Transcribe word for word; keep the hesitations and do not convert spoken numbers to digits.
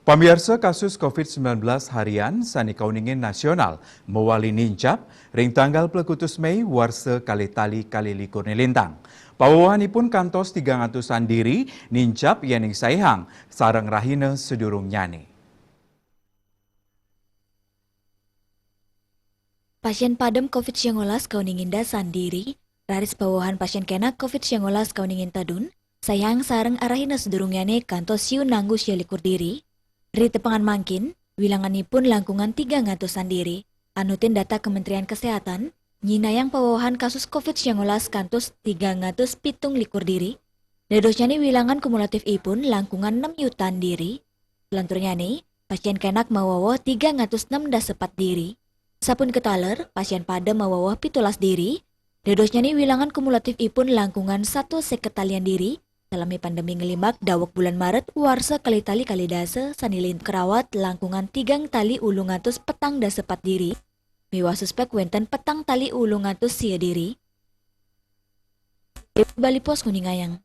Pamiarsa, kasus covid sembilan belas harian sani kauningin nasional mawali nincap ring tanggal plekutus Mei warsa kalih tali kalih likur nilintang. Pawawahanipun kantos tigang atusan diri nincap yening saihang sareng rahina sadurungnyane. Pasien padem covid siangolas kauningin dasan diri, raris pawawahan pasien kenak covid siangolas kauningin tedun, saihang sareng arahina sadurungnyane kantos siu nanggu sialikur diri. Ri tepengan mangkin, wilanganipun langkungan tigang atusan diri. Anutin data Kementerian Kesehatan, nyinayang pawawahan kasus covid siangolas kantos tigang atus pitung likur diri. Dadosnyane wilangan kumulatifipun langkungan nem yutan diri. Selanturnyane, pasien kenak mawawa tigang atus nem dasa pat diri. Sapunika taler, pasien padem mawawa pitulas diri. Dadosnyane wilangan kumulatifipun langkungan satus seket talian diri, salami pandemi nglimbak daweg bulan Maret warsa kalih tali kalih dasa sane lint karawat langkungan tigang tali ulung atus petang dasa pat diri, miwah suspek wenten petang tali ulung atus sia diri. Bali Post nguningayang.